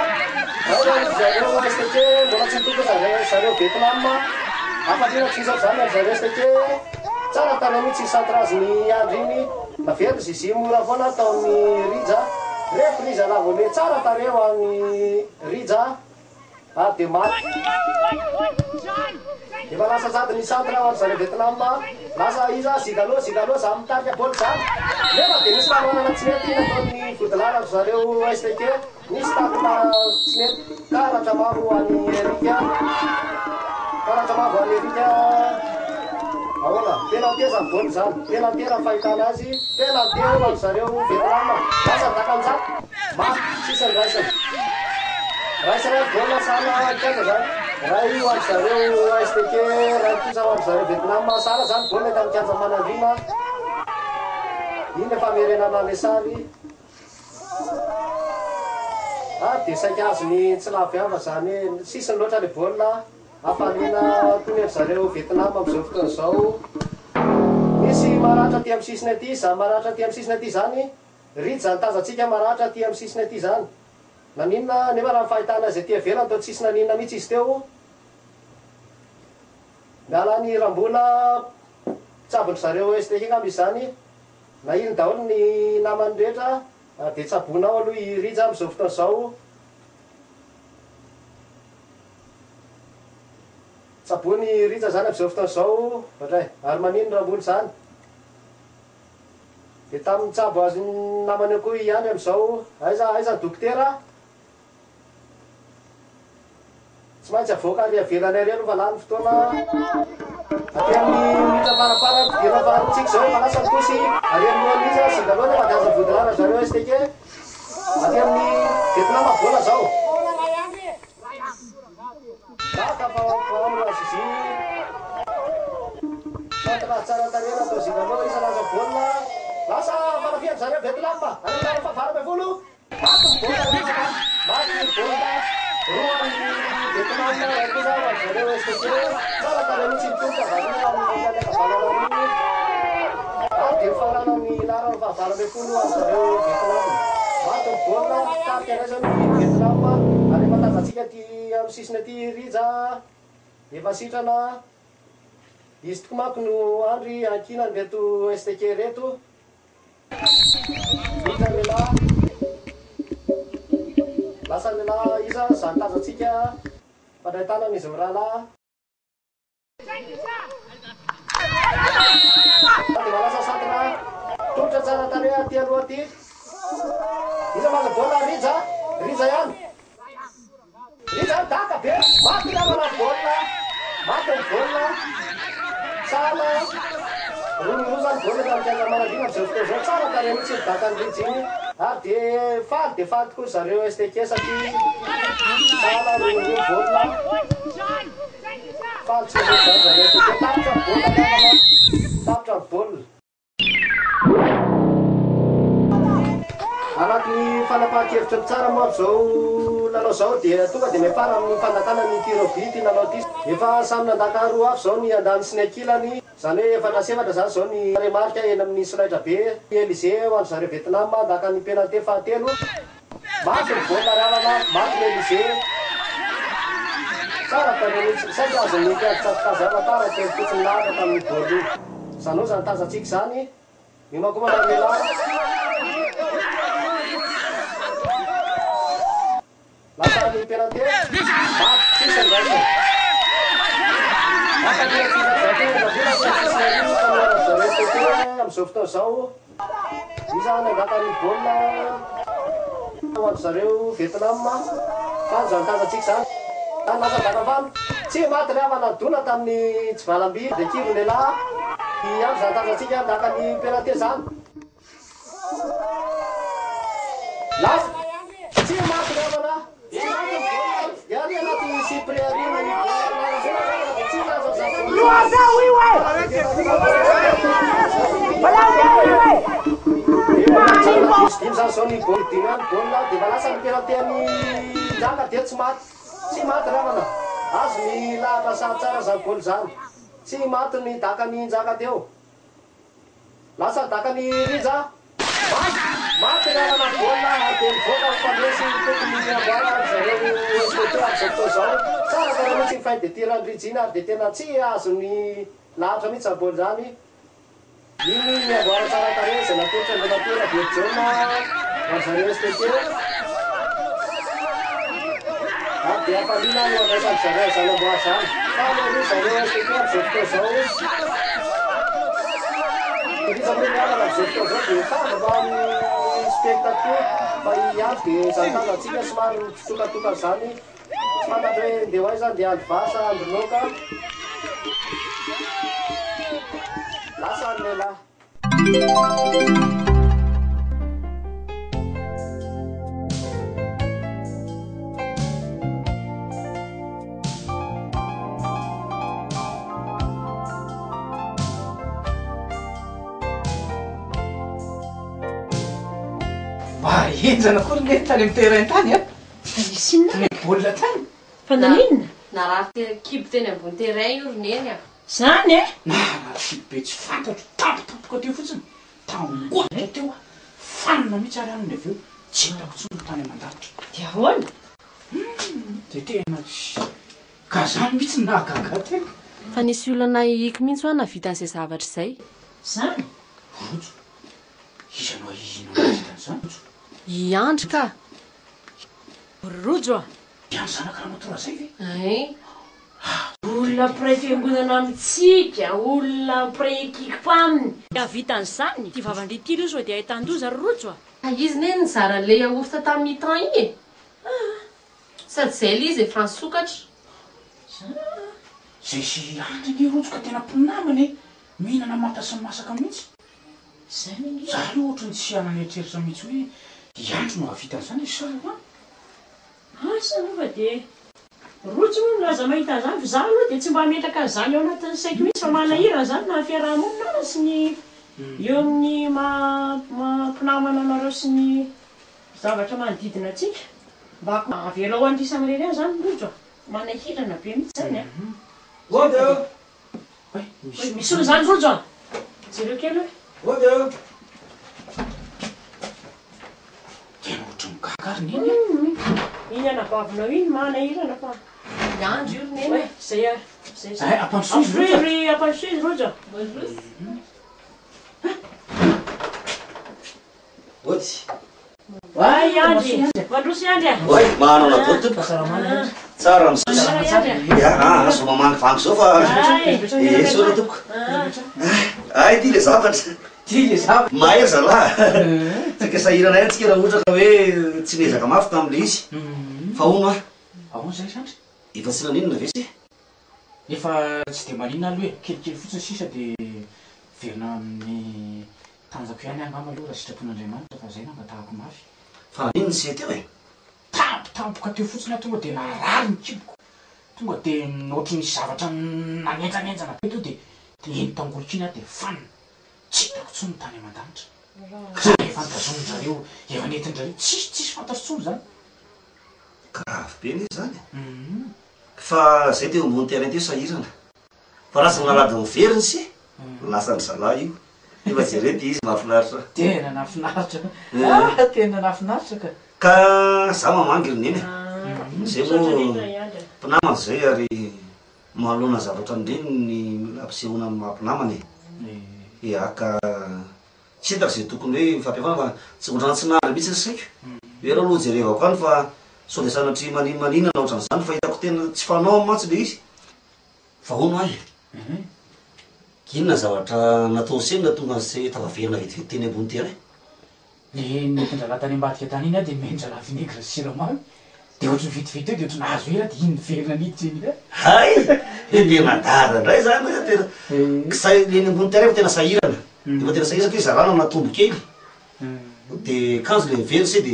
Ao ry zareo STK, mbola tsy nitoko zareo zareo Vietnam. Hafaliana tsy misy ohatr'izany ry zareo STK. Tsara tarehy mihitsy centrage ny andry iny. Naveriny Zizi mora foana ataon'i Rija. Reprise à la volée tsara tarehy ho an'i Rija. Ary dia maty. Efa lasa sady ny centre ho an-dry zareo Vietnam. Lasa iza? Zigalo, Zigalo, za mitarika baolina zany. Nefa dia nisy fanohanana tsy nety nataon'ny vodilaharan-dry zareo STK. Nisy tacle tsy nety. Karatra mavo ho an'i Eric. Karatra mavo ho an'i Eric. Ahoana? Penalty izany baolina izany. Penalty raha ny fahitana azy. Penalty ho an-dry zareo Vietnam. Lasa dakanjaka. Mafy sisa ny raisina. Raisina ny baolina sahala kianja zany. Ray ho an-dry zareo STK, ray kosa ho an-dry zareo Vietnam. Sahala zany baolina eto amin'ny kianja Manandriana. Iny le famerenana le sary. Ary dia saika azon'ny tsy lavo ihany fa zany hoe sisiny loatra le baolina. Hafaliana koa ny an-dry zareo Vietnam amin'izao fotoana izao. Misy maratra aty amin'ny sisiny aty, za maratra aty amin'ny sisiny aty zany. Rija ny tazantsika maratra aty amin'ny sisiny aty izany. Naninona nefa raha ny fahitana azy aty ivelany toa tsisy naninona mihitsy izy teo. Miala any Rambola mpitsabon-dry zareo STK angamba izy izany. Nahiliny daholo ny namany rehetra dia tsaboina ao aloha i Rija amin'izao fotoana izao. Tsaboina i Rija izany amin'izao fotoana izao. Ary maninona Rambola izany? Dia tamin'ny nitsabo azy ny namany eo koa i Andry amin'izao, aiza aiza ny dokotera? Tsy maintsy avoaka ary avelany ary aloha fa lany fotoana. Aty amin'ny minitra farafarany fidirana faharoantsika izao, efa lasa ny tosy ary amin'ny lohan'iza sy Galone fa dia aza vodilaharana zareo STK. Aty amin'ny Vietnam baolina izao. Daka fa ao Azizi. Centre tsara tarehy natao Zigalo isa lanja baolina. Lasa fanafihan-dry zareo Vietnam any amin'ny laharana fahavalo ambin'ny folo. Maty ny baolina ry namana. Maty ny baolina. Roa an'ny Vietnam, iray kosa ho an-dry zareo STC. Tsara tarehy mihitsy iny tolotra avy ary amin'ny ilany ankavanana iny. Ary dia mifarana ny laharana fahavalo ambin'ny folo ho an-dry zareo Vietnam. Maty ny baolina, mpitarika indray izao ny Vietnam. Ary efa tazantsika aty amin'ny sisiny aty i Rija. Efa sitrana. Izy tokoa manko no andry ankinan'ireto STK ireto. Vita ny lehilahy. Lasa ny lehilahy iza izany tazantsika. Mpandray tanana izy mirahalahy. Dia lasa centre. Tolotra tsara tarehy aty aloha aty. Iza mahazo baolina? Rija. Rija ihany. Rija daka be. Maty namana ny baolina. Maty ny baolina. Sahala. Roa zany baolina tamin'ny kianja Manandriana amin'izao fotoana izao. Tsara tarehy mihitsy iny dakan'i Rija iny. Ary dia faly dia faly tokoa ry zareo STK satria sahala roa baolina. Faly tsy mihoatra izany zareo STK. Tapitra ny baolina namana. Tapitra ny baolina. Araka ny fanapahan-kevitry ny mpitsara moa amin'izao lalao izao dia tonga dia miafara amin'ny fandakana ny tir au but ity lalao ity. Efa samy nandaka roa avy izao ny andaniny sy ny ankilany, izany hoe efatra sy efatra izany izao ny tarehimarika eny amin'ny solaitrabe. Elysée ho an-dry zareo Vietnam handaka ny penalty fahatelo. Maty ny baolina ravana, maty ny Elysée. Tsara tarehy mihitsy, saingy azon'ny mpiandry tsatokazy tara kely fotsiny lahatra tamin'io baolina io. Izany hoe izany tazantsika izany, miomankomana ny lehilahy. Lasa ny penalty, maty tsisy ny raisina. Lasa ny ankizy Ravolana tsisy ny mpanohana zareo TT amin'izao fotoana izao. Iza nangata ny baolina ho an-dry zareo Vietnam? Faly izany tazantsika izany. Lasa daka faly. Tsy maty ry havana dona tamin'ny tsivalam-by dia kivy ny lehilahy. Ihany izany tazantsika naka ny penalty izany. Lasa. Tsy maty ry havana. Tsy maty ny baolina. Dia ary anaty cyprès ary ny baolina. Tsy lasa izany Misy dimy zany zao ny baolina dimy ihany baolina dia efa lasa ny penalty an'i Njaka dia tsy maty. Tsy maty ravana. Azo ny lahatra sary tsara zany baolina zany. Tsy maty ny dakan'i Njaka teo. Lasa ny dakan'i Rija. Maty! Maty ny ravana baolina ary dia nivoaka ho mpandresy tokony amboara ry zareo STT amin'izao fotoana izao. Tsara tarehy mihitsy iny fin de tir an'i Rija iny ary dia tena tsy azon'ny lahatra mihitsy izany baolina izany. Iny ny amboara tsara tarehy izay natolotra Andriamatoa Ravelojaona ho an-dry zareo STT. Ary dia hafaliana no handraisan-dry zareo an'izany amboara izany. Faly ery zareo STK amin'izao fotoana izao. Tohizako hoe mihavana amin'izao fotoana izao dia tavaka amin'ny spectateur fa i Andry dia izany tanjantsika somary mitsitokatokana izany. Tsy fantatro hoe ndeha ho aiza, ndeha handry vary sa handry laoka. Lasa ny lehilahy. Mba henjana koa ry neny tany amin'ny terrain tany a! Nisy inona ary? Ny baolina tany. Fa naninona? Narary te kibo teny ambony terrain io ry neny a! Zany e! Narary kibo be tsy fantatro tampotampoka teo fotsiny, tangoatra teo aho, fanina mihitsy ary aho nony avy eo, tsy hitako intsony ny tany aman-danitra. Dia ahoana? Humm! Dia tena tsy. Ka zany mihitsy no nahagaga ahy teo. Fa nisy olona nahihiky mihitsy hoa nahavita an'izay zavatra izay. Zany? Rojo, iza no ahihinao nahavita an'izany Rojo? I Andry ka! Rojo a! I Andry zanaka ramatoa Razay ve? Ein! Olona mpiray fiangonana amintsika, olona mpiray ekipa aminy. Hahavita an'izany? Ity vavan-dry ity aloha sao dia ahitan-doza ry Rojo a! Ka izy ne nizara an'ilay yaourt tamin'ny mi-temps iny e! Sady izay ilay izy efa nisokatra. Zay sy i Andry anie Rojo ka tena mpinamana e! Mihinana manta sy masaka mihitsy. Zany anie. Za aloha ohatry ny tsy hanana eritreritra mihitsy hoe i Andry no hahavita an'izany e! Sa ahoana? Asa aloha fa dia Rojo moa milaza mahita an'izany fa za aloha dia tsy mba hametraka an'izany ao anatin'ny saiko mihitsy fa manahirana izany na ny fiaraha-monina ara sy ny eo amin'ny maha maha mpinamana anareo sy ny zavatra manodidina antsika. Mba avelao an-dry samirery any izany Rojo a! Manahirana be mihitsy izany a! Mody ô! Misy olona izany Rojo a! Jereo kely hoe. Mody ô! Tena ohatran'ny gaga ary Neny a! Iny anabavinao iny manahirana fa. Miandry io ry Neny a! Zay ary, zay zay. Ay, ampandrosoy izy Rojo a! Ampandrosoy izy Rojo a! Mandroso. Mody. Oay Andry! Mandroso i Andry a! Oay, manao daholo tompoko. Tsara misaotra. Ya, ah, azo mamangivangy zao fa eh, misaotra tompoko. Ay, ity le zavatra. Ity le zavatra. Mahery zalahy. Saika sahirana ihany tsika raha ohatra ka hoe tsy niezaka mafy tamin'le izy. Fa hono aho. Ahoana izay zandry? Efa tsy naninona ve se? Efa tsy dia maninona aloha e, kelikely fotsiny sisa dia miverina amin'ny Tanjako ihany angamba aloha raha sitrapon'Andriamanitra fa zay no angatahako mafy. Fa naninona ny teo e? Tampotampoka teo fotsiny aho tonga dia narary ny kiboko. Tonga dia ohatry nisy zavatra nanenjanenjana be teo dia iny tangoloko iny aho dia fanina. Tsy hitako intsony ny tany aman-danitra. Za efa notazomin-dRareo, efa nentin-dRareo, tsisy tsisy fantatro intsony izany. Grave be anie izany e. Fa zay teo ambony terrain teo sahirana. Fa lasa nalady niverina ise, lasan-dry zalahy io. Nefa jereo ity izy mahafinaritra. Tena nahafinaritra. Ah, tena nahafinaritra ka. Ka za mamangy ry neny e. Zay moa mpinamana zay ary manoloana zavatra an'ireny ny mila ampisehoana amin'ny maha mpinamana e. Ya ka tsy hitako izay tokony hoe mifampihavana fa tsy ohatran'ny tsy nandry mihitsy ny saiko. Hoe aleo aloha jerevako any fa sao dia sanatria maninona na ohatran'izany fa hitako tena tsy fanao mantsy ilay izy. Fa hono ahy e! Inona ny zavatra nataon'i Seny nahatonga an'i Seny tafaverina vetivety teny ambony terrain? Le nentin-drahalahy tany ambadika tany iny aho dia nomen-drahalahy vinaigre sy siramamy dia ohatry ny vetivety teo dia ohatry ny nahazo hery aho dia iny niverina niditra iny indray. Hay! Tena dada indray izany a! Tena sa- eny ambony terrain efa tena sahirana, efa tena sahirana satria zarana natombo kely. De kanjo le niverina se de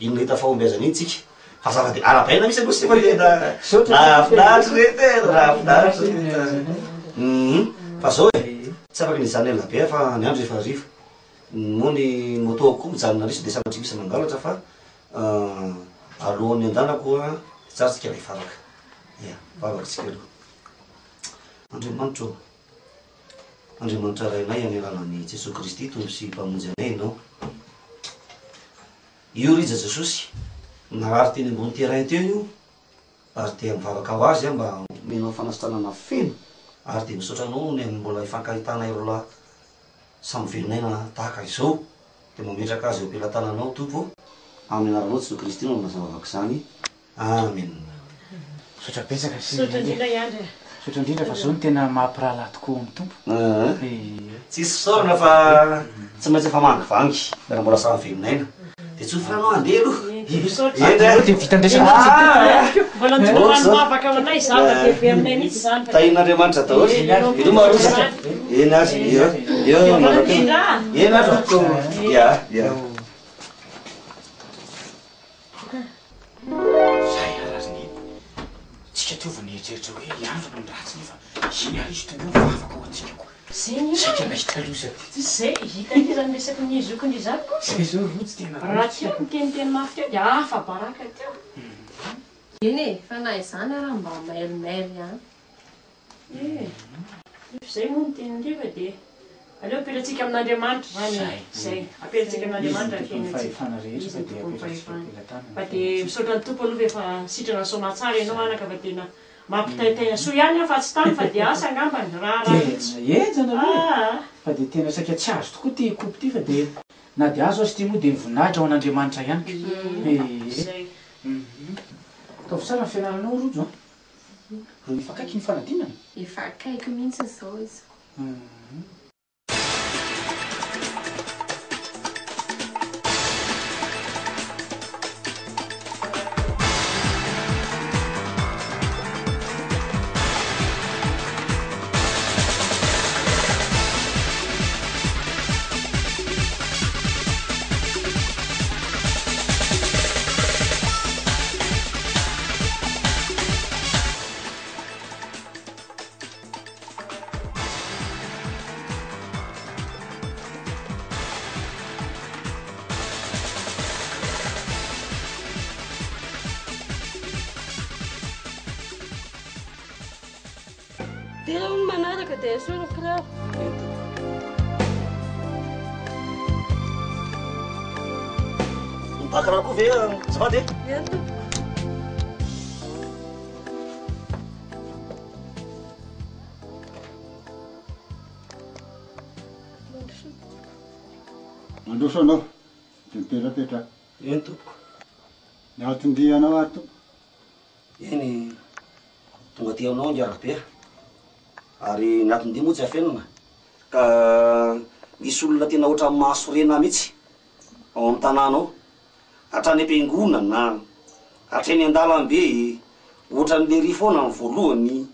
iny nahita fahombiazana iny tsika. Fa zava-de arahabaina mihitsy aloha se fa tena nahafinaritra re tena nahafinaritra tena. Hum fa zao e, tsy afaka ny hijanona ela be fa ny andro efa hariva. Moa ny moto koa mijanona ary sao de sanatria misy mangalatra fa alohan'ny andanako a tsara tsika raha hivavaka. Ia, vavaka tsika aloha. Andriamanitra ô. Andriamanitra Rainay amin'ny alalan'i Jesoa Kristy Tompo sy Mpamonjy anay Ianao. Io Rija Jesosy narary teny ambony terrain teo io ary dia mivavaka ho azy aho mba omenao fanasitranana feno ary dia misaotra anao noho ny amin'ny mbola ifankahitanay roalahy samy velon'aina tahaka izao dia mametraka azy eo am-pelatananao Tompo ô amin'ny anaranao Jesoa Kristy no anaovana izany vavaka izany Amen. Misaotra betsaka sy Misaotra indrindra i Andry a. Misaotra indrindra fa zao no tena maha-mpirahalahy tokoa ao amin'ny Tompo. Ee. Tsisy fisaorana fa tsy maintsy mifamangivangy raha mbola samy velon'aina. Dia tsofy rano aho handeha aloha. Misaotra. Eny e. Dia vita andraisana fotsiny. Ah! Mbola mitondra rano-bavaka ho anay, zava-dehibe aminay mihitsy izany. Tahin'Andriamanitra daholo. Veloma Rosa. Eny ary. Eo. Eo mandra-peo. Eny ary. Ya, ya. Zay ary ry neny. Tsika teo vao nieritreritra hoe hiandrina ny ratsy nefa iny ary izy tonga eo mivavaka ho antsika koa. Zay ny Saika nahita loza ty. Zay, hitan'iza ny resaky ny zokindry izany koa. Zay zao rojo tena rojo. Raha teo niteniteny mafy teo dia afa-baraka teo. Eny e, fa na izany ara mba mailomailo ihany. E! Rehefa izay moa ny tenin'i Riva dia aleo apetratsika amin'Andriamanitra izany e! Izay, apetratsika amin'Andriamanitra ny fiainantsika. Izy no tompon'ny fahefana. Fa dia misaotra ny Tompo aloha fa efa sitrana soamatsara ianao anaka fa tena mampitaintaina. Soa ihany aho fa tsy tany fa dia asa angambany, raharaha mihitsy. Tena henjana aloha e! Aa! Fa dia tena saika tsy azo tokoa ity coupe ity fa dia na dia azo aza ity moa dia ny voninahitra ho an'Andriamanitra ihany ka. Ie, izay. Ataovy tsara ny fianaranao Rojo a! Ro efa akaiky ny fanadinana? Efa akaiky mihitsy izao izy. Dera hono manaraka dia esory ny kiraro. Ny bakiraro koa ve azafady e? Eny tompoko. Mandroso anao dia mipetrapetraha. Eny tompoko. Ny anton-dianao ary tompoko? Eny, tonga aty aminao ingahy Rabe a. Ary ny anton-dia moa tsy afenina ka misy olona tena ohatran'ny mahasorena mihitsy ao amin'ny tanàna ao. Hatrany am-piangonana, hatreny an-dalambe, ohatran'ny lery foana ny voalohany,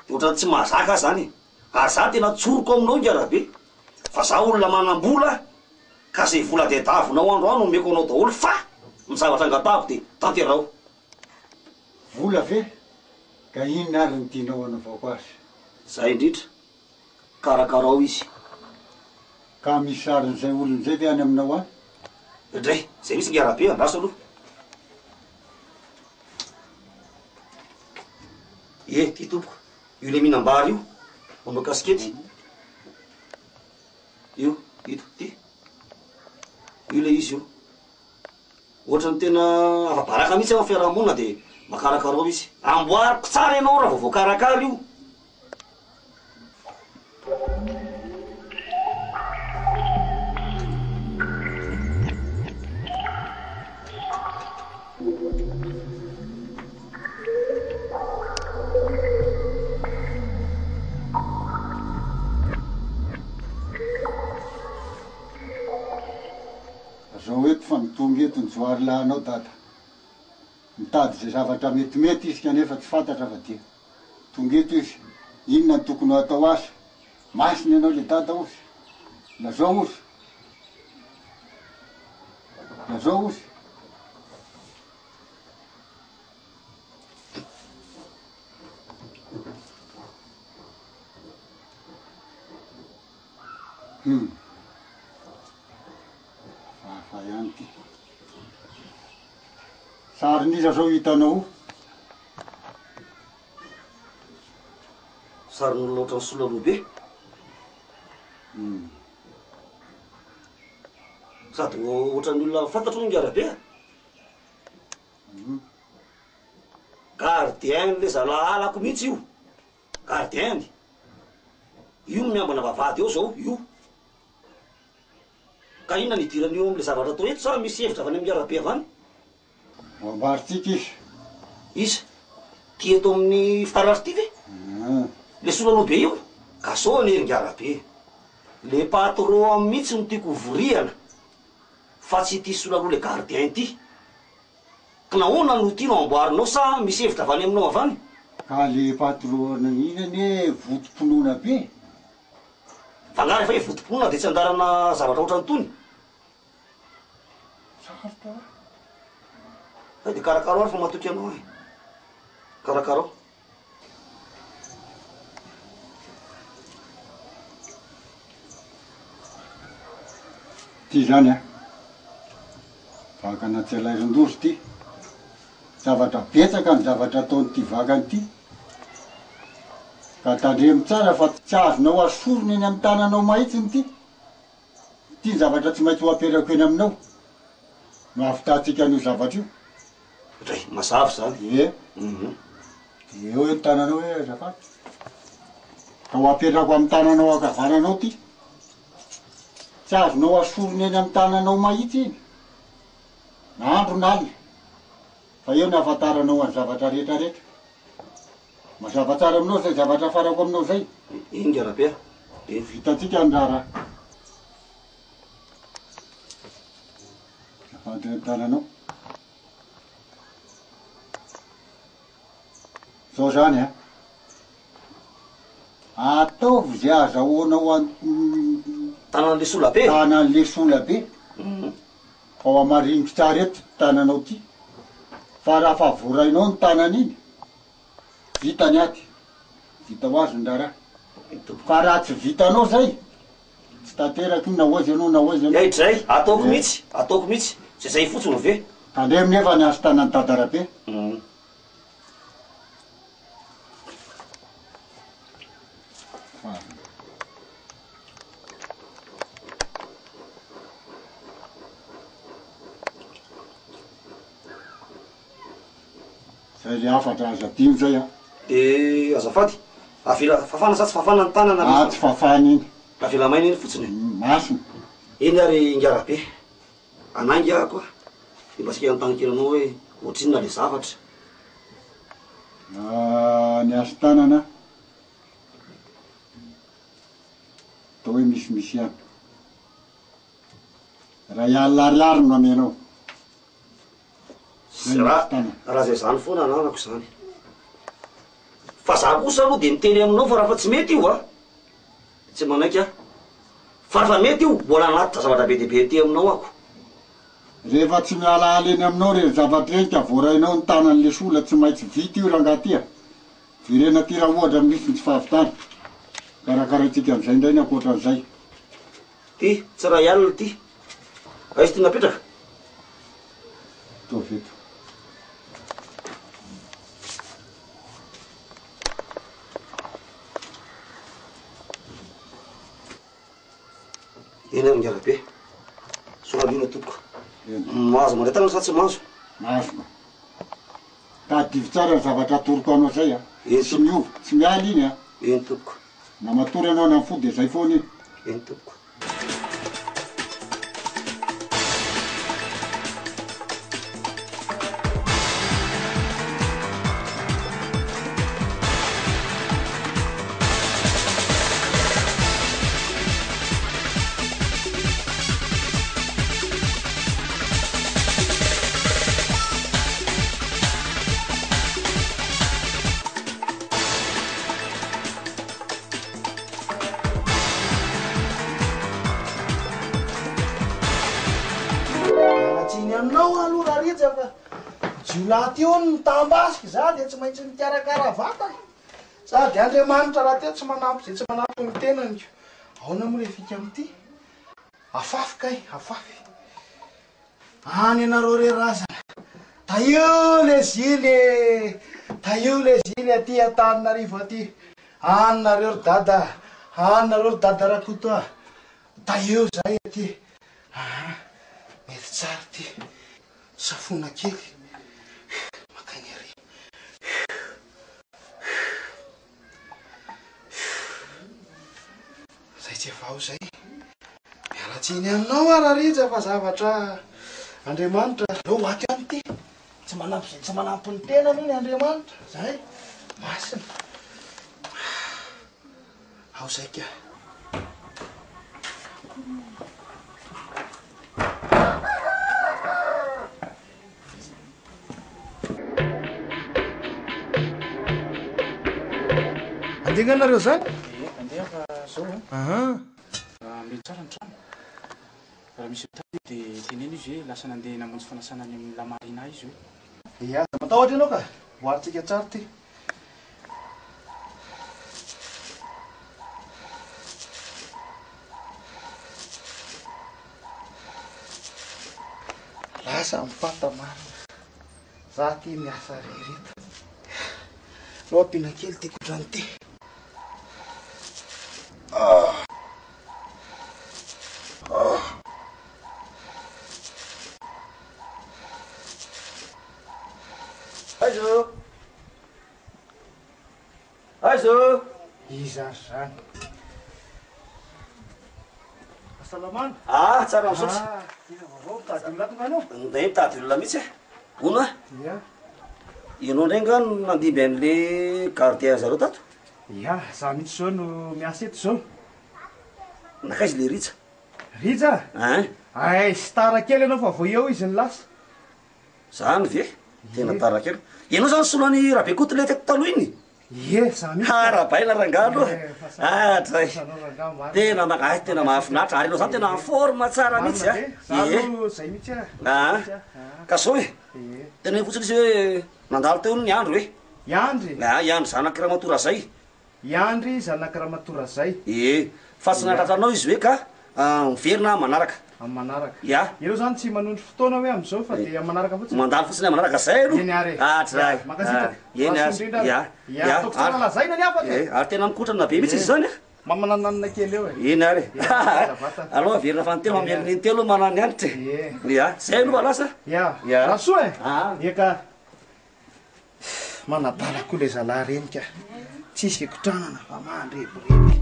dia ohatran'ny tsy mahazaka aho izany e. Ary za tena tsoriko aminao ingahy Rabe fa za olona manam-bola ka izay vola diadavinao androany omeko anao daholo fa ny zavatra angatahako dia tanteraho. Vola ve? Ka inona ary no tianao hanaovako azy? Zay indrindra. Karakarao izy. Ka misy sarin'izay olona izay ve any aminao any? Dray, zay mihitsy ingahy Rabe, andraso aloha. Ie, ty tompoko. Io le mihinam-bary io, manao kasikety. Io, ito, ty. Io le izy io. Ohatran'ny tena afa-baraka mihitsy aho amin'ny fiarahamonina dia mba karakarao izy. Amboariko tsara ianao raha vao voakarakara io. Lazao eto fa ny tonga eto ny joharilahinao dada. Mitady izay zavatra metimety izy kanefa tsy fantatra fa dia tonga eto izy. Inona no tokony ho atao azy? Masina ianao le dada ozy. Lazao ozy. Lazao ozy. Hum. Hafahafa ihany ity. Sarin'iza zao hitanao io? Sarin'olona ohatran'ny sola loha be. Hum. Sady ohatran'ny olona fantatro hono ingahy Rabe a. Hum. Gardien-n'le zalahy halako mihitsy io. Gardien-ny. Io no miambina vavahady eo zao, io. Ka inona no idiran'io amin'ilay zavatra atao eto sa misy hevitra avy any amin'ny arabe avy any? Voambarintsika izy. Iza? Ty eto amin'ny fitaratra ity ve? Hum. Le sola loha be io? Ka zao anie ry Ngarabe, le patron mihitsy no tiako ho vorihana fa tsy ity sola loha le gardien ity. K'nahoana no tianao amboarinao sa misy hevitra avy any aminao avy any? Ka le patron iny anie votom-pinoana be e! Fa nga rehefa hoe votom-pinoana dia tsy andarana zavatra ohatran'itony? Sarotra a! Hay dia karakarao ary fa matoky anao aho e! Karakarao. Ty zany a! Vakana tsy alairin-doza ity. Zavatra betsaka ny zavatra ataon'ity vakana ity. Ka tandremo tsara fa tsy azonao asorina eny amin'ny tananao mahitsiny ity. Ity ny zavatra tsy maintsy ho aperako eny aminao no ahavitantsika an'io zavatra io. Dray, mazava izany. Ie. Dia eo hoe ny tananao hoe azafady. Ka ho apetrako amin'ny tananao ankavananao ity. Tsy azonao asorina eny amin'ny tananao mahitsy iny. Na andro na alina. Fa eo ny ahafantaranao an'ny zavatra rehetra rehetra. Mazava tsara aminao izay zavatra afarako aminao izay? Enga Rabe a! Dia vitantsika ny raharaha. Afantohy ny tananao. Zao zany an. Ataovy izay azahoanao an. Tanan'le sola be. Tanan'le sola be. Fa ho hamariniko tsara eto ity tananao ity. Fa raha fa voarainao ny tanana iny, vita ny ady. Vita ho azy ny raharaha. Fa raha tsy vitanao zay, tsy tanteraka io na ho aiza ianao na ho aiza ianao. Hay dray, ataoko mihitsy, ataoko mihitsy. Zay zay fotsiny ve? Tandremo nefa ny hazo tanan'i Dadarabe. Zay le hafatra aza adino zay a. De azafady, avela fafana sa tsy fafana ny tanana Ah tsy fafana iny. Avela maina iny fotsiny e. Masina. Eny ary ingahy Rabe, Hanainga aho koa dia mba saika hanontany kely anao hoe ohatrinona le zavatra? Ny hasin-tanana atao hoe misimisy ihany. Iray alina ariary no amenao. Zay ny hasin-tanana. Raha zay zany foana ananako izany. Fa za kosa aloha dia miteny aminao fa raha fa tsy mety io a! Tsy manaiky aho. Fa raha mety io, mbola hanatitra zavatra be dia be aty aminao ako. Rehefa tsy mialaala eny aminao ireny zavatra ireny ka voarainao ny tanan'le sola tsy maintsy vita io rangaha ty a! Jerena aty raha ohatra misy ny tsy fahavitana. Karakaraintsika amin'izay indray ny ankoatran'izay. Ty, tsy iray alina ty. Aiza ty napetraka? Ataovy eto. Eny ary Ngalabe. Soralina tompoko. Mahazo mandray tanana sa tsy mahazo? Mahazo ka. Tadidio tsara ny zavatra atoroko anao zay a. Tsy miova, tsy miala iny a. Eny tompoko. Na matory ianao na mifoha dia zay foana iny. Eny tompoko. Miala tsiny aminao aho aloha Rarija fa jiolahy ty hono mitam-basy za dia tsy maintsy mikarakara vatana. Sady Andriamanitra rahateo tsy manampy izay tsy manampy ny tenany ko. Ahoana moa le fika amin'ity? Afafy kay, afafy. Any ianareo re razana. Tahio le zily e! Tahio le zily aty Antananarivo aty. Any nareo ry dada a! Any nareo ry dada Rakoto a! Tahio zahay aty. Aa, mety tsara ity. Safoina kely. Makany ary. Zay tsy vao zay. Miala tsiny aminao aho Rarija fa zavatra Andriamanitra. Aleo ho ato ihany ity. Tsy manampy izay tsy manampy ny tenany hono Andriamanitra. Zay. Masina. Ao zay ka. Andeha nga nareo zany? Ie, andeha fa zao an. Aha. Mety tsara ny trano. Raha misy mitady dia teneno izy hoe lasa nandeha namonjy fanasana any amin'ny La Marina izy hoe. Ie, aza matahotra ianao ka. Voarintsika tsara ity. Lasa mifanta marina. Za ty miasa rery eto. Aleo ampiana kely ty kotrano ty. Ah. Ah. Aiza ô? Aiza ô? Iza ary zany? Fahasalamana? Ah, tsara misaotra. Ah, inona vaovao? Mitady olona ato nga anao? Ndeha mitady olona mihitsy e. Hono a? Ia. Ianao indray nga no nandimby an'le gardien zareo tato? Ia, za mihitsy zao no miasa eto zao. Nankaiza le Rija? Rija? Ein. Aiz, tara kely ianao fa vao eo izy no lasa. Zany ve? Tena tara kely. Ianao zany nisolo an'i Rabekoto le teto taloha iny? Ie, za mihitsy. Ha, arahabaina rangahy aloha. Ie, fa sa- Adray. sa anao rangahy marina. Tena ma- ay, tena mahafinaritra. Ary ianao zany tena en forme tsara mihitsy a. Marina be. Za Ie. aloha zay mihitsy a. Ah. Mihitsy a. Ah. Ka zao e. Ie. Teneno fotsiny izy hoe nandalo teo hono ny andro e. I Andry? Ah, i Andry zanak'i Ramatoa Razay. I Andry zanak'i Ramatoa Razay. Ie, fa tsy nahatratra anao izy hoe ka miverina amin'ny manaraka. Amin'ny manaraka. Ya. Ireo zany tsy manondro fotoana hoe amin'izao fa dia amin'ny manaraka fotsiny. Mandalo fotsiny amin'ny manaraka, zay aloha. Eny ary e. Hatrizay. Ya, mankasitraka. Eny Raha ary. soa indrindra ary. Ya. Ya, Ya, ataoko tsara ary. lazaina ny hafatra e. Ie, ary tena mikotrana be mihitsy izy izany a. Mamanananina kely eo e. Eny ary e. Ie, mamelona vatana. Aleo averina fanintelony, mamerina intelo manana ny hanitra e. Ie. Ya, zay aloha lasa. Ya. Ya. Raha soa e. Ah. Eka. Manadala koa le zalahy reny ka. Tsisy ikotranana fa mandrebireby.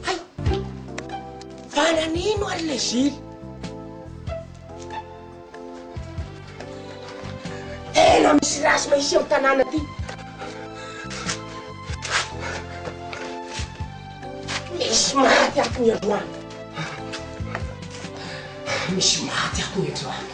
Hay! Fa nanino ary le zily? Tena misy ratsy mahisy amin'ny tanàna ty. Misy maty ato ny androany. Misy maty ato ny androany.